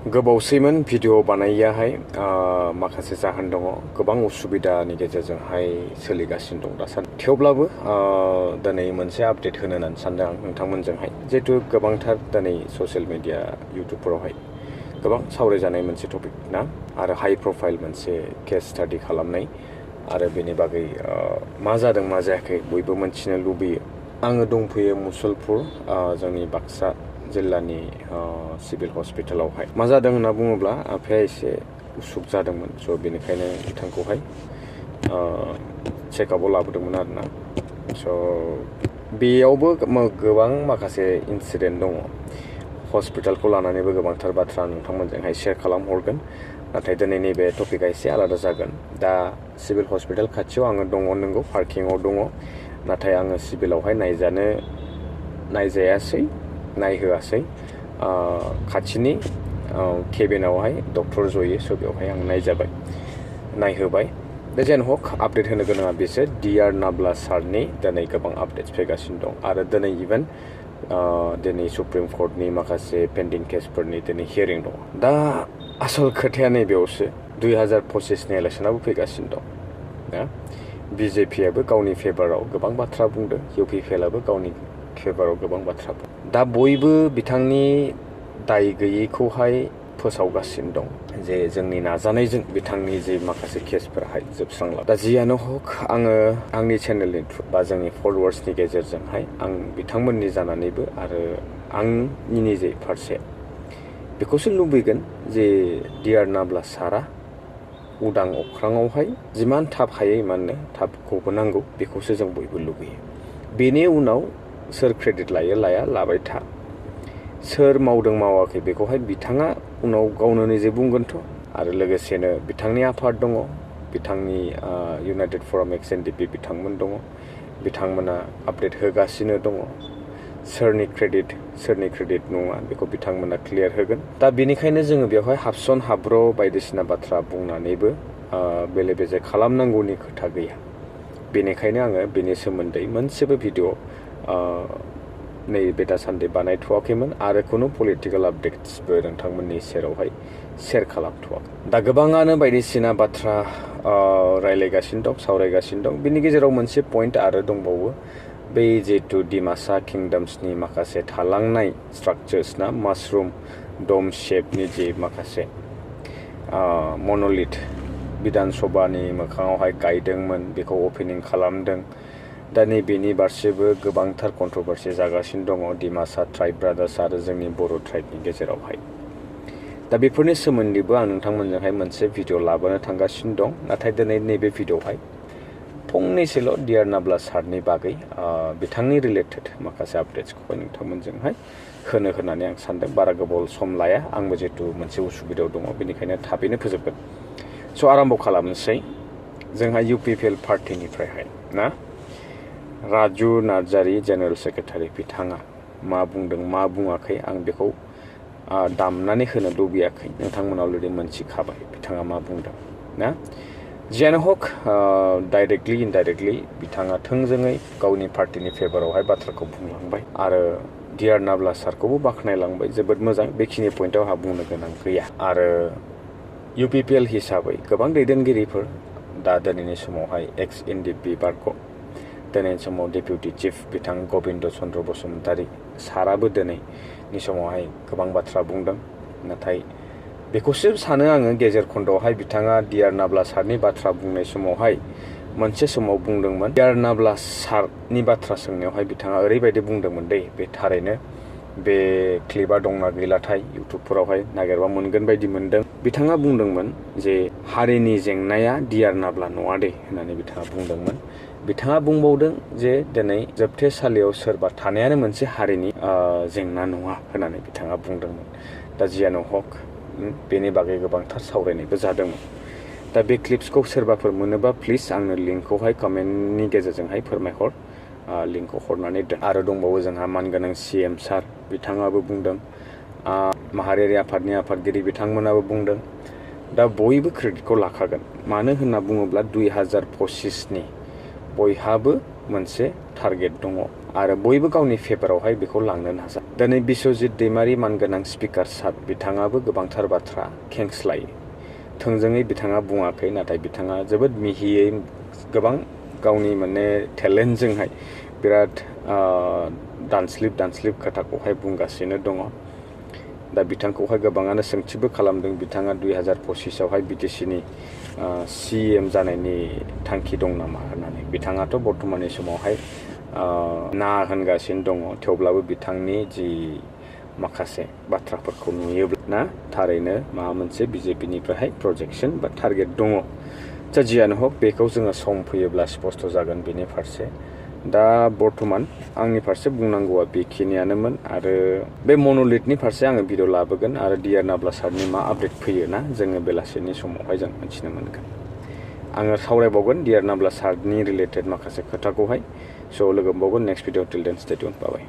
गोबावसैमोन video बानायैयाहाय माखासे जाहोन दङ गोबां उसुबिदानि गेजेरजोंहाय सोलिगासिनो दं दासान्दि थेवब्लाबो दिनै मोनसे आपडेट होनो होननानै सानदों आं नोंथांमोनजोंहाय जिहेतु गोबांथार दिनै ससियेल मिडिया इउटुबफोरावहाय गोबां सावरायजानाय मोनसे टपिक ना आरो हाई प्रफाइल मोनसे केस स्टाडि खालामनाय आरो बेनि बागै मा जादों मा जायाखै बयबो मोनथिनो लुबैयो। आङो दंफैयो मुसलपुर जोंनि बाक्सा जिल्लानि सिभिल हस्पिटालावहाय मा जादों होनना बुङोब्ला आफाया एसे उसुख जादोंमोन स' बेनिखायनो बिथांखौहाय चेकआपआव लाबोदोंमोन आरोना स' बेयावबो गोबां माखासे इन्सिडेन्ट दङ हस्पिटालखौ लानानैबो गोबांथार बाथ्रा नोंथांमोनजोंहाय शेयार खालामहरगोन नाथाय दिनै नैबे टपिकआ एसे आलादा जागोन। दा सिभिल हस्पिटाल खाथियाव आङो दङ नंगौ पार्किंआव दङ नाथाय आङो सिभिलावहाय नायजायासै नायहोआसै खाथिनि केबिनावहाय डक्टर जयो स' बेवहाय आं नायहोबाय दा जेन हक आपडेट होनो गोनाङा बिसोर DrNabla सारनि दिनै गोबां आपडेट्स फैगासिनो दं आरो दिनै इभेन दिनै सुप्रिम कर्टनि माखासे पेन्डिं केसफोरनि दिनै हियारिं दङ। दा आसल खोथाया नैबेयावसो 2025नि इलेक्सनाबो फैगासिनो दं ना BJPआबो गावनि फेभाराव गोबां बाथ्रा बुंदों UPPLआबो गावनि फेभाराव गोबां बाथ्रा बुंदों दा बयबो बिथांनि दाय गैयैखौहाय फोसावगासिनो दं जे जोंनि नाजानायजों बिथांनि जे माखासे केसफोराहाय जोबस्रांला। दा जियानो हक आङो आंनि चेनेलनि थ्रु बा जोंनि फलोवार्सनि गेजेरजोंहाय आं बिथांमोननि जानानैबो आरो आंनि निजे फारसे बेखौसो लुबैगोन जे DrNabla सारा उदां अख्राङावहाय जिमान थाब हायो इमाननो थाब गबोनांगौ बेखौसो जों बयबो लुबैयो। बेनि उनाव सोर क्रेडिट लायो लाया लाबाय था सोर मावदों मावाखै बेखौहाय बिथाङा उनाव गावनो निजे बुंगोनथ' आरो लोगोसेनो बिथांनि आफाद दङ बिथांनि इउनाइटेड फराम एक्स NDP बिथांमोन दङ बिथांमोना आपडेट होगासिनो दङ सोरनि क्रेडिट नङा बेखौ बिथांमोना क्लियार होगोन। दा बेनिखायनो जोङो बेवहाय हाबसन हाब्र' बायदिसिना बाथ्रा बुंनानैबो बेले बेजे खालामनांगौनि खोथा गैया। बेनिखायनो आङो बेनि सोमोन्दै मोनसेबो भिडिअ नैबे दासान्दि बानायथ'वाखैमोन आरो खुनु पलिटिकेल आपडेट्सबो नोंथांमोननि सेरावहाय शेयार खालामथ'वाखै। दा गोबाङानो बायदिसिना बाथ्रा रायलायगासिनो दं सावरायगासिनो दं बिनि गेजेराव मोनसे पइन्ट आरो दंबावो बै जिहेतु डिमासा किंडम्सनि माखासे थालांनाय स्ट्राक्चार्स ना माशरुम डम शेपनि जे माखासे मन'लिथ बिधान सभानि मोखाङावहाय गायदोंमोन बेखौ अपेनिं खालामदों। दा नैबेनि फारसेबो गोबांथार कन्ट्रभारसि जागासिनो दङ डिमासा ट्राइब ब्रादार्स आरो जोंनि बर' ट्राइबनि गेजेरावहाय। दा बेफोरनि सोमोन्दैबो आं नोंथांमोनजोंहाय मोनसे भिडिअ लाबोनो थांगासिनो दं नाथाय दिनै नैबे भिडिअआवहाय फंनैसोल' DrNabla सारनि बागै बिथांनि रिलेटेड माखासे आपडेट्सखौहाय नोंथांमोनजोंहाय होननानै आं सानदों। बारा गोबाव सम लाया आंबो जिहेतु मोनसे उसुबिदायाव दङ बेनिखायनो थाबैनो फोजोबगोन। स' आराम्भ खालामनोसै जोंहा UPPL पार्टिनिफ्रायहाय ना राजु नार्जारि जेनेरेल सेक्रेटारि बिथाङा मा बुंदों मा बुङाखै आं बेखौ दामनानै होनो लुबैयाखै नोंथांमोना अलरेडि मोनथिखाबाय बिथाङा मा बुंदों ना जियानो हक डाइरेक्टलि इनडाइरेक्टलि बिथाङा थोंजोङै गावनि पार्टिनि फेभारावहाय बाथ्राखौ बुंलांबाय आरो DrNabla सारखौबो बाख्नायलांबाय जोबोद मोजां बेखिनि पइन्टआव आंहा बुंनो गोनां गैया। आरो UPPL हिसाबै गोबां दैदेनगिरिफोर दा दिनैनि समावहाय एक्स NDP बारग' दिनैनि समाव डेपुटि चिफ बिथां गबिन्द चन्द्र बसुमतारी साराबो दिनैनि समावहाय गोबां बाथ्रा बुंदों नाथाय बेखौसो सानो आङो गेजेर खन्दआवहाय बिथाङा DrNabla सारनि बाथ्रा बुंनाय समावहाय मोनसे समाव बुंदोंमोन DrNabla सारनि बाथ्रा सोंनायावहाय बिथाङा ओरैबायदि बुंदोंमोन दे बे थारैनो बे क्लिपआ दंना गैलाथाय इउटुबफोरावहाय नागिरबा मोनगोन बायदि मोनदों। बिथाङा बुंदोंमोन जे हारिनि जेंनाया DrNabla नङा दे होननानै बिथाङा बुंदोंमोन। बिथाङा बुंबावदों जे दिनै जोबथेसालियाव सोरबा थानायानो मोनसे हारिनि जेंना नङा होननानै बिथाङा बुंदोंमोन। दा जियानो हक बेनि बागै गोबांथार सावरायनायबो जादोंमोन। दा बे क्लिप्सखौ सोरबाफोर मोनोबा प्लिज आंनो लिंकखौहाय कमेन्टनि गेजेरजोंहाय फोरमायहर लिंकखौ हरनानै दोन। आरो दंबावो जोंहा मानगोनां CM सार बिथाङाबो बुंदों माहारियारि आफादनि आफादगिरि बिथांमोनाबो बुंदों। दा बयबो क्रेडिटखौ लाखागोन मानो होनना बुङोब्ला 2025नि बयहाबो मोनसे टारगेट दङ आरो बयबो गावनि फेभारावहाय बेखौ लांनो नाजा। दिनै बिश्वजित दैमारि मानगोनां स्पिकार सार बिथाङाबो गोबांथार बाथ्रा खेंस्लायो। थोंजोङै बिथाङा बुङाखै, नाथाय बिथाङा जोबोद मिहियै गोबां गावनि माने टेलेन्टजोंहाय बिराद दानस्लिब खोथाखौहाय बुंगासिनो दङ। दा बिथांखौहाय गोबाङानो सोंथिबो खालामदों, बिथाङा 2025आवहाय बिटिसिनि CM जानायनि थांखि दं नामा होननानै। बिथाङाथ' बर्तमाननि समावहाय ना होनगासिनो दङ, थेवब्लाबो बिथांनि जि माखासे बाथ्राफोरखौ नुयोब्ला ना थारैनो माबा मोनसे BJPनिफ्रायहाय प्रजेक्सन बा टारगेट दङ। दा जियानो हक बेखौ जोङो सम फैयोब्ला स्पष्ट जागोन बेनि फारसे। दा बर्तमान आंनि फारसे बुंनांगौआ बेखिनियानोमोन आरो बे मन'लिथनि फारसे आङो भिडिअ लाबोगोन आरो DrNabla सारनि मा आपडेट फैयो ना जोङो बेलासिनि समावहाय जों मिथिनो मोनगोन। आङो सावरायबावगोन DrNabla सारनि रिलेटेड माखासे खोथाखौहाय। स' लोगो मोनबावगोन नेक्स्ट भिडिअ। टिल देन स्टे टिउन। बाय बाय।